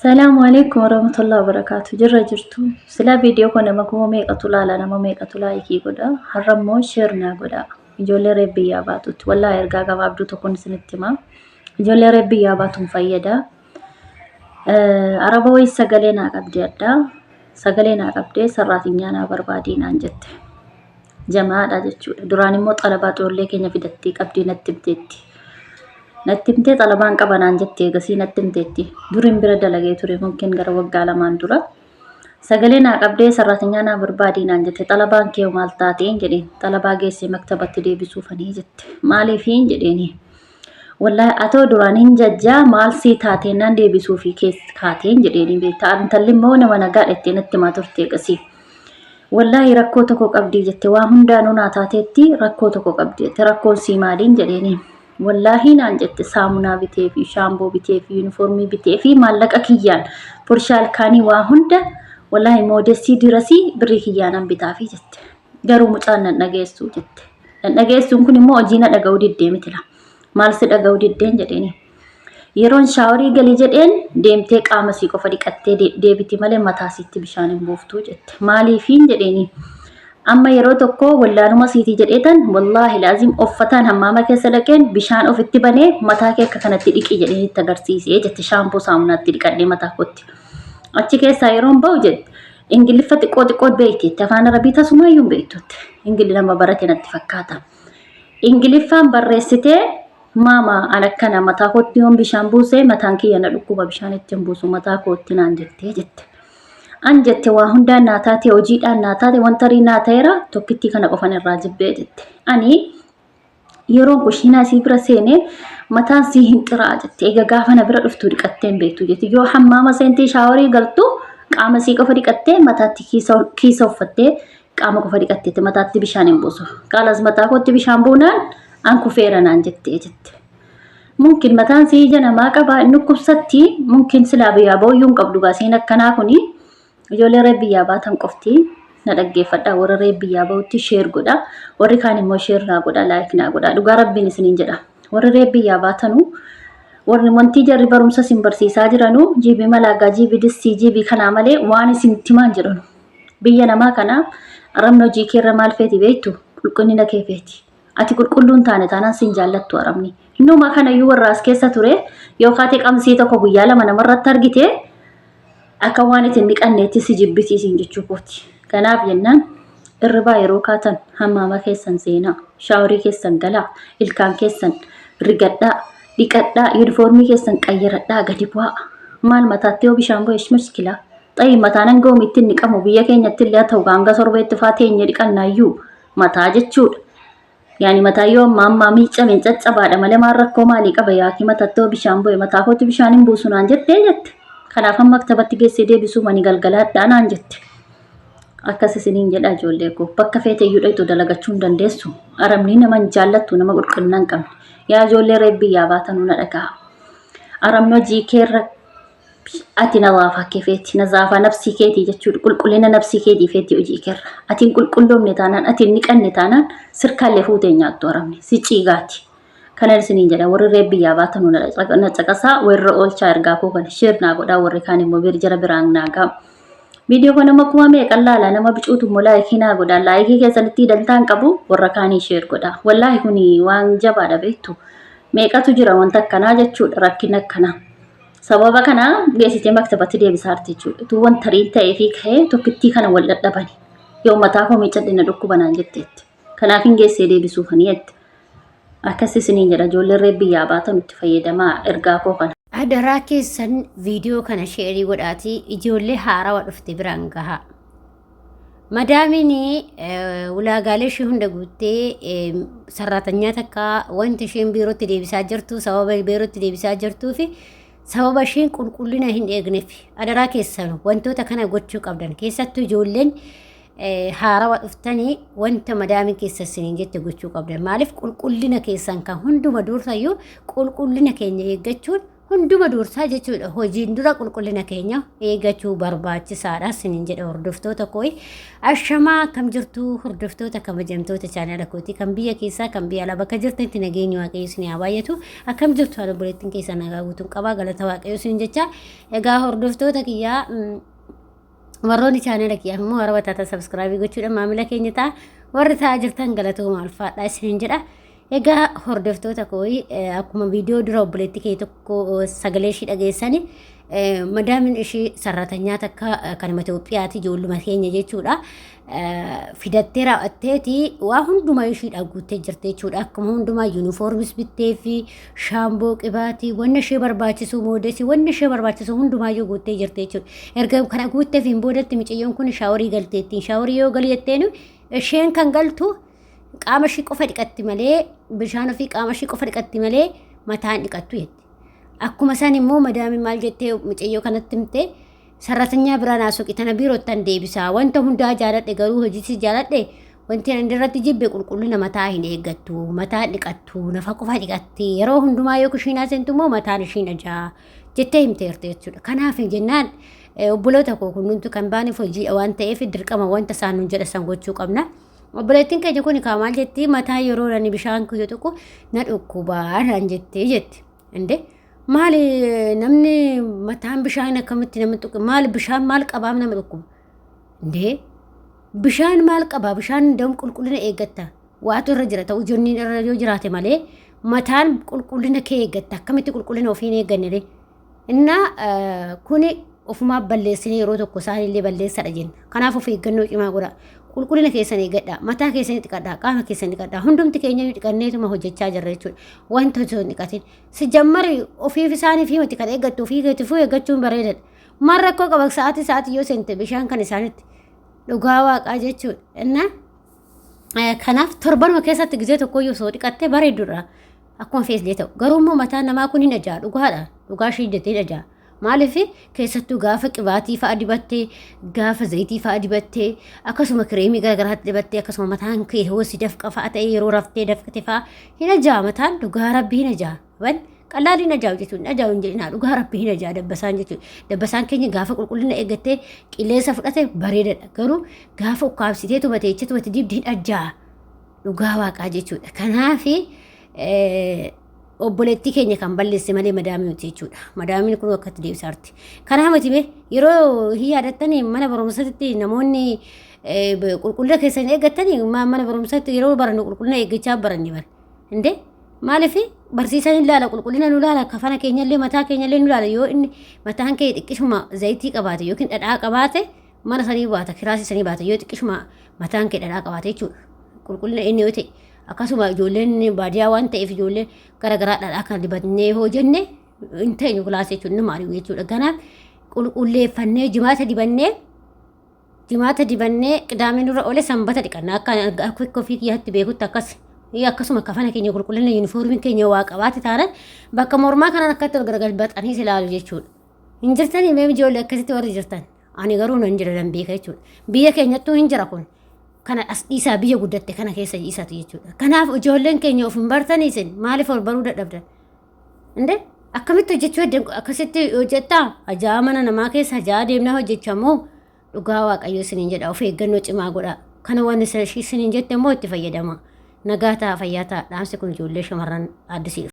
Salaamu alaikum warahmatullahi wabarakatuh. Jirra jirtu. Silaa viidiyoo koo nama kuma meeqatu laala, nama meeqatu laayikii godha. Har'a immoo sheer naa godha. Ijoollee reef biyyaa baatutti. Wallaahi ergaa gabaabduu tokkoon isinitti hima. Ijoollee reef biyyaa baatuun fayyada. Araba wayii sagalee naa qabdi addaa. Sagalee naa qabdee sarraatinyaa naa barbaadii naan jette. Jamaadha jechuudha. Duraan immoo xalabaa ijoollee keenya fidattee qabdii natti himteetti. Natti himtee xalabaan qaba naan jette eegasii natti himteetti. Durin bira dalagee ture mumkin gara waggaa lamaan dura. Sagalee naa qabdee sarraatinyaa naa barbaadii naan jette. Xalabaan kee maal taateen jedheen. Xalabaa geessee maktabatti deebisuufanii jette. Maaliifiin jedheeni. Wallaahi atoo duraan hin jajjaa maal sii taateennaan deebisuufii kees kaateen jedheeni beektaa. Intalli immoo nama nagaadha jettee natti himaa turte eegasii. Wallaahi rakkoo tokko qabdii jette waa hundaanuu naa taateetti rakkoo tokko qabdi jette rakkoon sii maaliin jedheeni. Wallaahi naan jette saamunaa bitee fi shaamboo bitee fi yuunifoormii bitee fi maallaqa kiyyaan furshaa ilkaanii waa hunda wallaahi moodessii dirasii birrii kiyyaanan bitaafi jette. Garuu mucaan nan dhageessuu jette. Nan dhageessuun kun immoo hojii na dhaga'uu diddee miti la. Maal si dhaga'uu diddeen jedheeni. Yeroon shaaworii gali jedheen deemtee qaama sii qofa dhiqattee deebiti malee mataa siitti bishaan hin buuftuu jette. Maaliifiin jedheeni. Amma yeroo tokko wallaaluma siitii jedheetan wallaahi laazim uffataan hammaama keessa dhaqeen bishaan ofitti banee mataa kee akka kanatti dhiqi jedheen itti agarsiisee jette shaampoo saamunaatti dhiqadhee mataa kootti. Achi keessaa yeroon ba'u jette Ingiliffa xiqqoo xiqqoo beekti jette afaan Arabii tasumaayyuu hin beektu jette. Ingilli nama barate natti fakkaata. Ingiliffaan barreessitee maama an akkana mataa kootti yoon bishaan buuse mataan kiyya na dhukkuba bishaan itti hin buusu mataa kootti naan jettee jette. An jette waa hundaan naa taate hojiidhaan naa taate wanta rii naa ta'eera tokkittii kana qofan irraa jibbee jette. Ani yeroon kushiinaa isii bira seenee mataan sii hin xiraa'a jette. Egaa gaafa na bira dhuftu dhiqattee hin beektu jette. Yoo hammaama seentee shaaworii galtu qaama sii qofa dhiqattee mataatti kiisa uffattee qaama qofa dhiqatteetti mataatti bishaan hin buusu. Qaalas mataa kootti bishaan buunaan an kufeera naan jettee jette. Mumkin mataan sii ija namaa qaba inni dhukkubsatti mumkin silaa biyyaa booyyuu hin qabdu gaasiin akkanaa kuni ijoollee reef biyyaa baatan qofti na dhaggeeffadha warra reef biyyaa bahutti sheer godha warri kaan immoo sheer naa godha laayik naa godha dhugaa rabbiin isiniin jedha warri reef biyyaa baatanu warri wantii jarri barumsa isin barsiisaa jiranu jiibii malaagaa jiibii distii jiibii kanaa malee waan isin timaan jedhanu biyya namaa kana arabni hojii keerra maal feeti beektu qulqullina kee feeti Ati qulqulluu hin taane taanaan sin jaallattu arabni. Numa kanayyuu warra as keessa ture yoo kaatee qamsii tokko guyyaa lama namarratti argite akka waan itti hin dhiqanneetti si jibbisiisin jechuu kooti. Kanaaf jennaan irribaa yeroo kaatan hammaama keessan seenaa, shaaworii keessan galaa, ilkaan keessan rigadhaa, dhiqadhaa, yuunifoormii keessan qayyaradhaa gadi bu'aa. Maal mataatti yoo bishaan bu'e mushkilaa. Xayi mataan hanga oomitti hin dhiqamu biyya keenyatti illee haa ta'u hanga sorbeetti faa teenyee dhiqannaayyuu mataa jechuudha. Yaani mataa yoo ammaa ammaa miicame caccabaadha malee maal rakkoo maalii qaba yaakii matattoo bishaan bu'e mataa kootti bishaan hin buusu naan jettee jette. Kanaaf amma maktabatti geessee deebisuu mani galgalaadhaa naan jette. Akkas isiniin jedha ijoollee koo bakka feete iyyuu dhaqxu dalagachuu hin dandeessu. Arabni nama hin jaallattu nama qulqullina hin qabne. Yaa ijoollee reef biyyaa baatanuu na dhaga'a. Arabni hojii keerra Ati nazaafaa kee feeti, nazaafaa nafsii keetii jechuudha. Qulqullina nafsii keetii feeti hojii keerra. Ati hin qulqulloomne taanaan, ati hin dhiqanne taanaan sirkaallee fuutee hin nyaattu arabni. Si ciigaati. Kana isiniin jedha warri reeb biyyaa baatanu na caqasaa warra oolchaa ergaa koo kana sheer naa godhaa warri kaan immoo bir jara biraan naa ga'a. Viidiyoo kana nama kuma meeqan laala nama bicuutu immoo laayikii naa godhaa laayikii keessanitti dantaa hin qabu warra kaanii sheer godhaa. Wallaahi kuni waan jabaadha beektu. Meeqatu jira wanta akkanaa jechuudha rakkina akkanaa. Sababa kana geessitee maktabatti deebisaa jirti jechuudha. Utuu wanta riin ta'ee fi ka'ee tokkittii kana wal dhadhabani. Yoo mataa koo miiccadhe na dhukkuba naan jetteetti. Kanaaf hin geessee deebisuufanii jette. Akkas isiniin jedha ijoolleen reef biyyaa baatan itti fayyadamaa ergaa koo kana. Adaraa keessan viidiyoo kana sheerii godhaatii ijoollee haarawa dhufte biraan gahaa. Madaamiin ulaagaalee ishee hunda guuttee sarraatanyaa takka wanta isheen biirootti deebisaa jirtu sababa biirootti deebisaa jirtuu fi sababa isheen qulqullina hin eegneef adaraa keessan wantoota kana gochuu qabdan keessattuu ijoolleen haarawa dhuftanii wanta madaamiin keessa isiniin jette gochuu qabdan maaliif qulqullina keessan kan hunduma dursayyuu qulqullina keenya eeggachuun Hunduma dursaa jechuudha hojiin dura qulqullina keenya eeggachuu barbaachisaadha isiniin jedha hordoftoota koo. Ashamaa akkam jirtu hordoftoota kabajamtoota chaanala kootii kan biyya keessaa kan biyya alaa bakka jirtanitti nageenyi waaqayyo isin haa baay'atu. Akkam jirtu haala obboleettiin keessaa nagaa guutuun qabaa galata waaqayyo isin jecha. Egaa hordoftoota kiyyaa warroonni chaanala kiyyaaf immoo warra taatan sabskraabii gochuudhaan maamila keenya ta'a. Warri ta'aa jirtan galatooma alfaadha isiniin jedha. Egaa hordoftoota koo akkuma viidiyoo dura obboleetti kee tokko sagalee ishii dhageessani madaamin ishii sarratanyaa takka kanuma Itoophiyaati ijoolluma keenya jechuudha. Fidattee raawwatteeti waa hundumaa ishiidhaa guuttee jirti jechuudha. Akkuma hundumaa yuunifoormis bittee fi shaamboo qibaatii wanna ishee barbaachisu moodesii wanna ishee barbaachisu hundumaayyuu guuttee jirti jechuudha. Erga kana guutteef hin boodatti micayyoon kun shaaworii galteetti. Shaaworii yoo gali jetteenu isheen kan galtu qaama ishii qofa dhiqatti malee bishaan ofii qaama ishii qofa dhiqatti malee mataa hin dhiqattu jette. Akkuma isaan immoo madaamiin maal jettee mucayyoo kanatti himte sarratanyaa biraa naa soqi tana biirottan deebisaa wanta hundaa jaaladhe garuu hojiisis jaaladhe wanti ani irratti jibbe qulqullina mataa hin eeggattu mataa hin dhiqattu nafa qofa dhiqatti yeroo hundumaa yoo kushiinaa seentu immoo mataan ishiin ajaa jettee himteerti jechuudha. Kanaaf jennaan obboloota koo kunnuntu kan baaneef hojii waan ta'eef dirqama wanta isaan nun jedha san gochuu qabna. Obboleettiin keenya kun kaa maal jetti mataa yeroo ani bishaan kiyya tokko na dhukkubaa naan jettee jetti. Inde maali namni mataan bishaan akkamitti nama tuqe maali bishaan maal qabaa nama dhukkuba? Inde bishaan maal qabaa bishaan dam qulqullina eeggatta waatu irra jira ta'u jonniin irra yoo jiraate malee mataan qulqullina kee eeggatta akkamitti qulqullina ofii hin eegganne ree? Innaa kuni ofumaa balleessinee yeroo tokko isaanillee balleessadha jenna. Kanaaf of eeggannoo cimaa godhaa. Qulqullina keessan eeggadhaa. Mataa keessan dhiqadhaa. Qaama keessan dhiqadhaa. Hundumti keenya dhiqanneetuma hojjechaa jirra jechuudha. Wanta osoo hin dhiqatin. Si jammari ofiif isaaniif himati kan eeggattu ofii keetiifuu eeggachuun bareedadha. Maal rakkoo qaba sa'aatii sa'aatii yoo seente bishaan kan isaanitti dhugaa waaqaa jechuudha. Innaa kanaaf torbanuma keessatti gizee tokkoyyuu osoo dhiqattee bareedduudha. Akkuma feeslee ta'u. Garuu immoo mataan namaa kun hin ajaa'a dhugaadha. Dhugaa ishee jettee hin ajaa'a. Maaliif keessattuu gaafa qibaatii fa'a dibattee, gaafa zayitii fa'a dibattee, akkasuma kireemii garaagaraatti dibattee, akkasuma mataan kee hoosi dafqa fa'a ta'e yeroo raftee dafqite fa'a hin ajaa'a mataan dhugaa rabbii hin ajaa'a. Wan qallaan hin ajaa'u jechuun hin ajaa'u hin jedhinaa dhugaa rabbii hin ajaa'a dabbasaan jechuudha. Dabbasaan keenya gaafa qulqullina eeggattee qilleensa fudhate bareedadha. Garuu gaafa ukkaamsitee tumate jecha tumate dibdi hin ajaa'a. Dhugaa waaqaa jechuudha. Kanaaf obboleettii keenya kan balleesse malee madaamii miti jechuudha. Madaamiin kun akkatti deebisaarti. Kanaaf miti mee yeroo hin yaadattanii mana barumsaatti namoonni qulqullina keessan eeggattanii mana barumsaatti yeroo barannu qulqullina eeggachaa baranne bara. Indee maaliif barsiisaan hin laala qulqullina nu laala kafana keenyallee mataa keenyallee nu laala yoo inni mataan kee xiqqishuma zayitii qabaate yookiin dhadhaa qabaate mana sanii baata kiraasii sanii baata yoo xiqqishuma mataan kee dhadhaa qabaate jechuudha. Qulqullina inni yoo ta'e akkasuma ijoolleen baadiyyaa waan ta'eef ijoollee gara garaa dhadhaa kana dibannee hoo jenne hin teenyu kilaasii jechuudha nama ari'u jechuudha. Kanaaf qulqulleeffannee jimaata dibannee jimaata dibannee qidaamee nurra oole sanbata dhiqanna akka akka ofii kiyyaatti beekutti akkas akkasuma kafana keenya qulqullina yuunifoormiin keenya waa qabaate taanaan bakka mormaa kanaan akkatti ol garagalbaxanii si ilaalu jechuudha. Hin jirtanii mee ijoollee akkasitti warri jirtan ani garuu nan jira nan beeka jechuudha. Biyya keenyattuu hin jira kun kana as dhiisaa biyya guddatte kana keessa dhiisatu jechuudha. Kanaaf ijoolleen keenya of hin bartanii isin maaliif ol baruu dadhabdan? Inde akkamitti hojjechuu heddan akkasitti hojjettaa? Ajaa mana namaa keessa ajaa deemnaa hojjechaa moo dhugaa waaqayyo isiniin jedha of eeggannoo cimaa godhaa. Kana waan isiniin jette immoo itti fayyadama. Nagaa ta'a fayyaa ta'a dhaamsi kun ijoollee shamarran addisii dhufa.